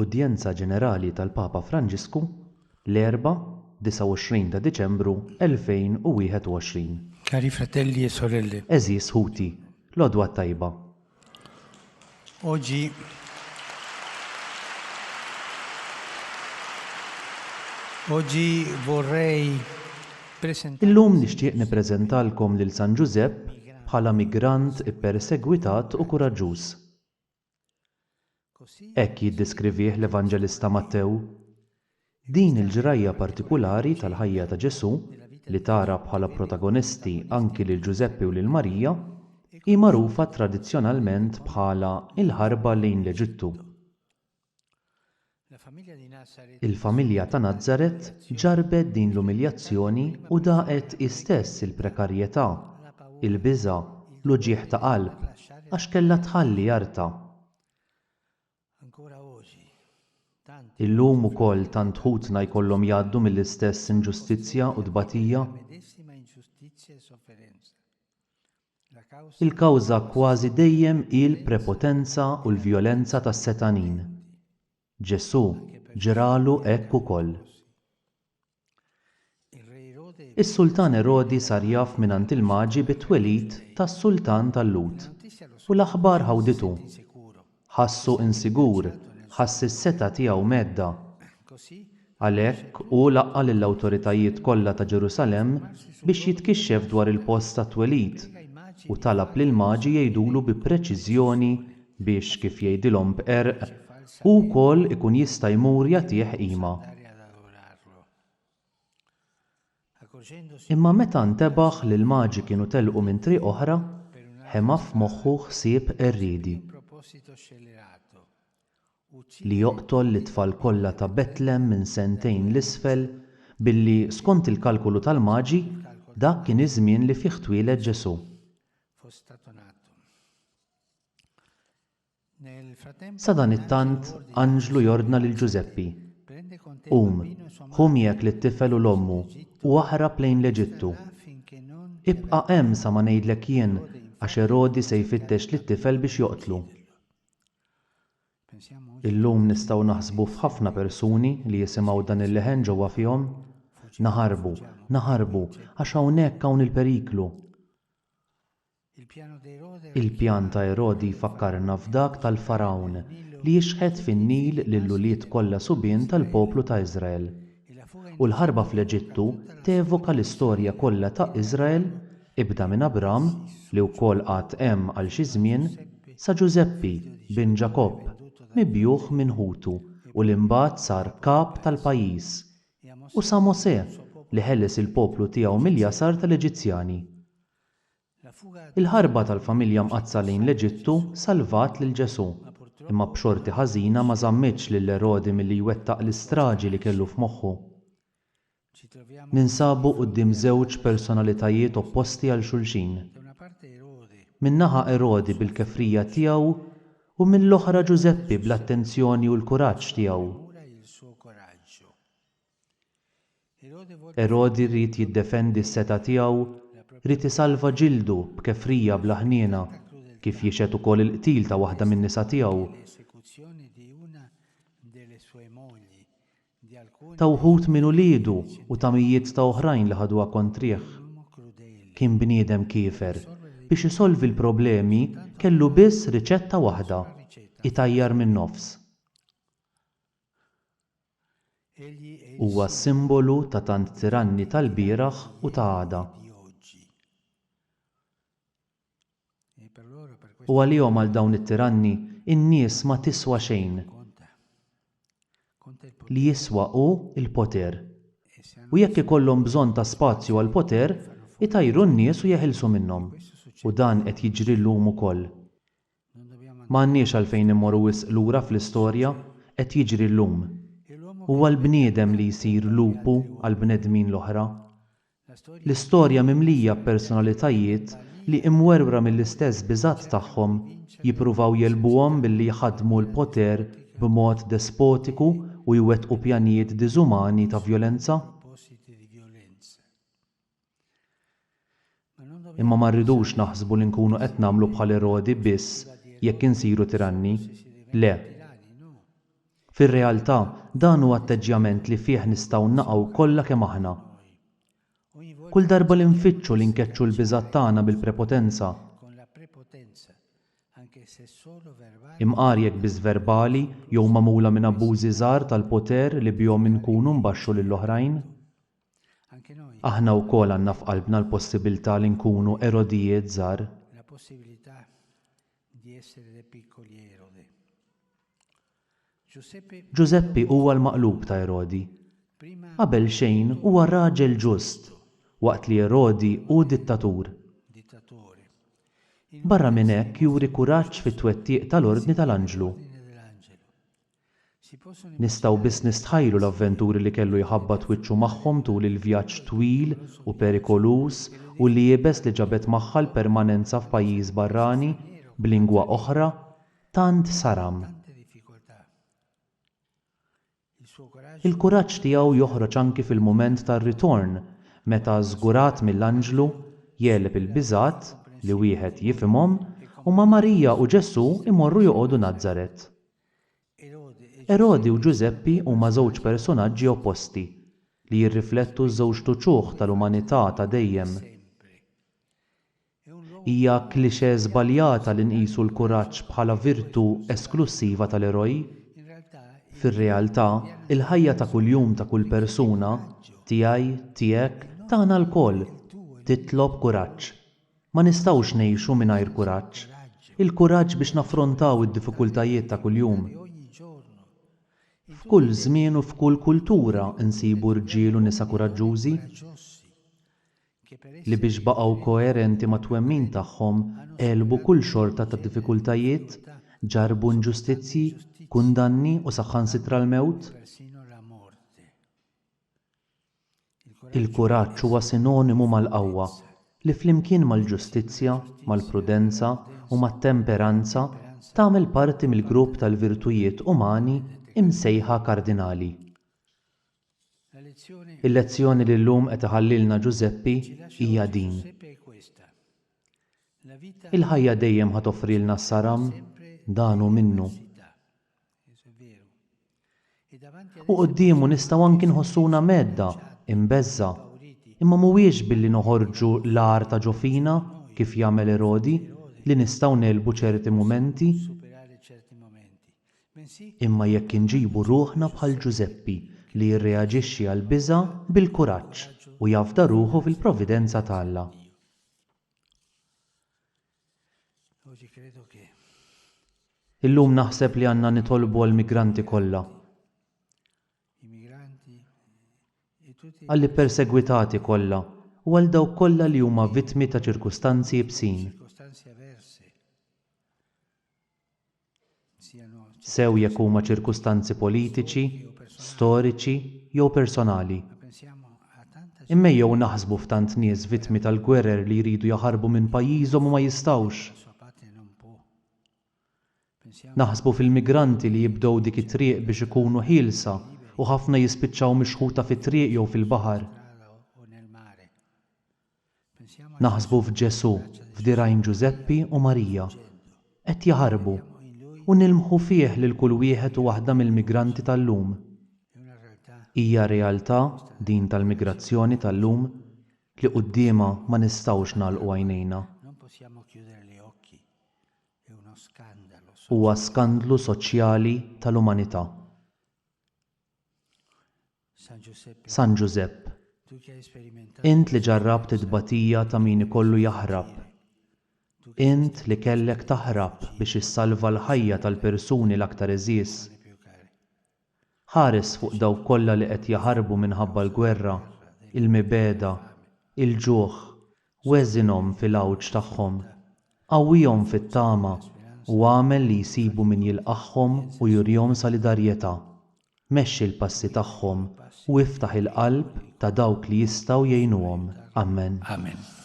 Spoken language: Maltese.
Udjenza Ġenerali tal-Papa Franġisku, l-Erbgħa, 29 ta' Diċembru 2021. Cari fratelli e sorelle. Għeżież ħuti, l-għodwa t-tajba. Oggi Oggi vorrei presentare. Illum nixtieq nippreżentalkom lil San Ġużepp bħala migrant ippersegwitat u kuraġġuż. Hekk jiddeskrivih l-Evanġelista Mattew. Din il-ġrajja partikulari tal-ħajja ta' Ġesù, li tara bħala protagonisti anki lil Ġużeppi u lil Marija, hi magħrufa tradizzjonalment bħala l-ħarba lejn l-Eġittu. Il-familja ta' Nazaret ġarrbet din l-umiljazzjoni u daqet hi stess il-prekarjetà, il-biża', l-uġigħ ta' qalb, għax kellha tħalli artha. Illum ukoll tant ħutna jkollhom jgħaddu mill-istess inġustizzja u tbatija. Il-kawża kważi dejjem hi l-prepotenza u l-vjolenza tas-setgħanin. Ġesù ġralu hekk ukoll. Is-sultan Erodi sar jaf mingħand il-Maġi bit-twelid tas-sultan tal-Lhud, u l-aħbar ħawditu. Ħassu insigur, ħass is-setgħa tiegħu mhedda. Għalhekk, hu laqqa' lill-awtoritajiet kollha ta' Ġerusalemm biex jitkixxef dwar il-post tat-twelid, u talab lill-Maġi jgħidulu bi preċiżjoni biex, kif jgħidilhom b'qerq, hu wkoll ikun jista' jmur jagħtih qima. Imma meta ntebaħ li l-Maġi kienu telqu minn triq oħra, ħema f'moħħu ħsieb qerriedi. Li joqtol lit-tfal kollha ta' Betlem minn sentejn 'l isfel, billi, skont il-kalkolu tal-Maġi, dak kien iż-żmien li fih twieled Ġesù. Sadanittant, anġlu jordna lil Ġużeppi, Qum, ħu miegħek lit-tifel u 'l ommu, u aħrab lejn l-Eġittu. Ibqa' hemm sa ma ngħidlek jien, għax Erodi se jfittex lit-tifel biex joqtlu. Illum nistgħu naħsbu f'ħafna persuni li jisimgħu dan il-leħen ġewwa fihom, Naħarbu, naħarbu, għax hawnhekk hawn il-periklu. Il-pjan ta' Erodi jfakkarna f'dak tal-Fargħun li jixħet fin-Nil lill-ulied kollha subien tal-poplu ta' Iżrael. U l-ħarba fl-Eġittu tevoka l-istorja kollha ta' Iżrael, ibda minn Abram, li wkoll qagħad hemm għal xi żmien, sa Ġużeppi, bin Ġakobb, mibjugħ minn ħutu u li mbagħad sar kap tal-pajjiż, u sa Mosè, li ħeles il-poplu tiegħu mill-jasar tal-Eġizzjani. Il-ħarba tal-familja mqaddsa lejn l-Eġittu salvat lil Ġesù, imma b'xorti ħażina ma żammitx lil Erodi milli jwettaq l-istraġi li kellu f'moħħu. Ninsabu quddiem żewġ personalitajiet opposti għal xulxin. Minn naħa Erodi bil-kefrija tiegħu u mill-oħra Ġużeppi bl-attenzjoni u l-kuraġġ tiegħu. Erodi ried jiddefendi s-setgħa tiegħu, ried isalva ġildu b'kefrija bla ħniena, kif jixhed ukoll il-qtil ta' waħda min-nisa tiegħu, ta' wħud minn uliedu u ta' mijiet ta' oħrajn li ħaduha kontrih. Kien bniedem kiefer. Biex isolvi l-problemi kellu biss riċetta waħda, itajjar min-nofs. Huwa s-simbolu ta' tant tiranni tal-bieraħ u ta' għada. U għalihom għal dawn it-tiranni, in-nies ma tiswa xejn. Li jiswa hu l-poter. U jekk ikollhom bżonn ta' spazju għall-poter, itajru n-nies u jeħilsu minnhom. U dan qed jiġri llum ukoll. Ma għandniex għalfejn immorru wisq lura fl-istorja, qed jiġri llum. Huwa l-bniedem li jsir lupu għall-bnedmin l-oħra. L-istorja mimlija b'personalitajiet li imwerwra mill-istess biżgħat tagħhom jippruvaw jegħlbuhom billi jħaddmu l-poter b'mod despotiku u jwettqu pjanijiet diżumani ta' vjolenza. Imma ma rridux naħsbu li nkunu qed nagħmlu bħal Erodi biss jekk insiru tiranni. Le. Fir-realtà, dan hu atteġġjament li fih nistgħu naqgħu kollha kemm aħna. Kull darba li nfittxu li nkeċċu l-biżgħat tagħna bil-prepotenza, imqar jekk biss verbali jew magħmula minn abbużi żgħar tal-poter li bihom inkunu nbaxxu lill-oħrajn, aħna wkoll għandna f'qalbna l-possibiltà li nkunu Erodijiet żgħar. Ġużeppi huwa l-maqlub ta' Erodi. Qabel xejn huwa raġel ġust, waqt li Erodi hu dittatur. Barra minn hekk juri kuraġġ fit-twettiq tal-ordni tal-anġlu. Nistgħu biss nistħajlu l-avventuri li kellu jħabbat wiċċu magħhom tul il-vjaġġ twil u perikoluż u l-iebes li ġabet magħha l-permanenza f'pajjiż barrani, b'lingwa oħra, tant saram. Il-kuraġġ tiegħu joħroġ anki fil-mument tar-ritorn meta, żgurat mill-anġlu, jegħleb il-biżgħat, li wieħed jifhimhom, u ma' Marija u Ġesù jmorru joqogħdu Nazaret. Erodi u Ġużeppi huma żewġ persunaġġi opposti, li jirriflettu ż-żewġt uċuħ tal-umanità ta' dejjem. Hija cliché żbaljata li nqisu l-kuraġġ bħala virtù esklussiva tal-eroj. Fir-realtà, il-ħajja ta' kuljum ta' kull persuna, tiegħi, tiegħek, tagħna lkoll, titlob kuraġġ. Ma nistgħux ngħixu mingħajr kuraġġ. Il-kuraġġ biex naffrontaw id-diffikultajiet ta' kuljum. F'kull żmien u f'kull kultura nsibu rġiel u nisa kuraġġużi. Li biex baqgħu koerenti mat-twemmin tagħhom għelbu kull xorta ta' diffikultajiet, ġarrbu inġustizzji, kundanni u saħansitra l-mewt. Il-kuraġġ huwa sinonimu mal-qawwa, li flimkien mal-ġustizzja, mal-prudenza u mat-temperanza tagħmel parti mill-grupp tal-virtujiet umani imsejħa kardinali. Il-lezzjoni li llum qed iħallilna Ġużeppi hija din. Il-ħajja dejjem ħa toffrilna s-saram, dan hu minnu. U quddiemu nistgħu anki nħossuna mhedda, imbeżża', imma mhuwiex billi noħorġu l-agħar ta' ġo fina, kif jagħmel Erodi, li nistgħu negħlbu ċerti mumenti. Imma jekk inġibu ruħna bħal Ġużeppi li jirreaġixxi għall-biża' bil-kuraġġ u jafda ruħu fil-providenza ta' Alla. Illum naħseb li għandna nitolbu għall-migranti kollha, għall-ippersegwitati kollha u għal dawk kollha li huma vittmi ta' ċirkustanzi ibsin. Sew jekk huma ċirkustanzi politiċi, storiċi jew personali. Imma ejjew naħsbu f'tant nies vittmi tal-gwerer li jridu jaħarbu minn pajjiżhom u ma jistgħux. Naħsbu fil-migranti li jibdew dik it-triq biex ikunu ħielsa u ħafna jispiċċaw mixħuta fit-triq jew fil-baħar. Naħsbu f'Ġesù f'dirgħajn Ġużeppi u Marija, qed jaħarbu, u nilmħu fih lil kull wieħed u waħda mill-migranti tal-lum. Hija realtà, din tal-migrazzjoni tal-lum, li quddiemha ma nistgħux nagħlqu għajnejna. Huwa skandlu soċjali tal-umanità. San Ġużepp, int li ġarrabt it-tbatija ta' min ikollu jaħrab, int li kellek taħrab biex issalva l-ħajja tal-persuni l-aktar għeżież, ħares fuq dawk kollha li qed jaħarbu minħabba l-gwerra, il-mibegħda, il-ġuħ, weżinhom fil-għawġ tagħhom, qawwihom fit-tama u agħmel li jsibu min jilqagħhom u jurihom solidarjetà. Mexxi l-passi tagħhom u iftaħ il-qalb ta' dawk li jistgħu jgħinuhom. Ammen. Amen.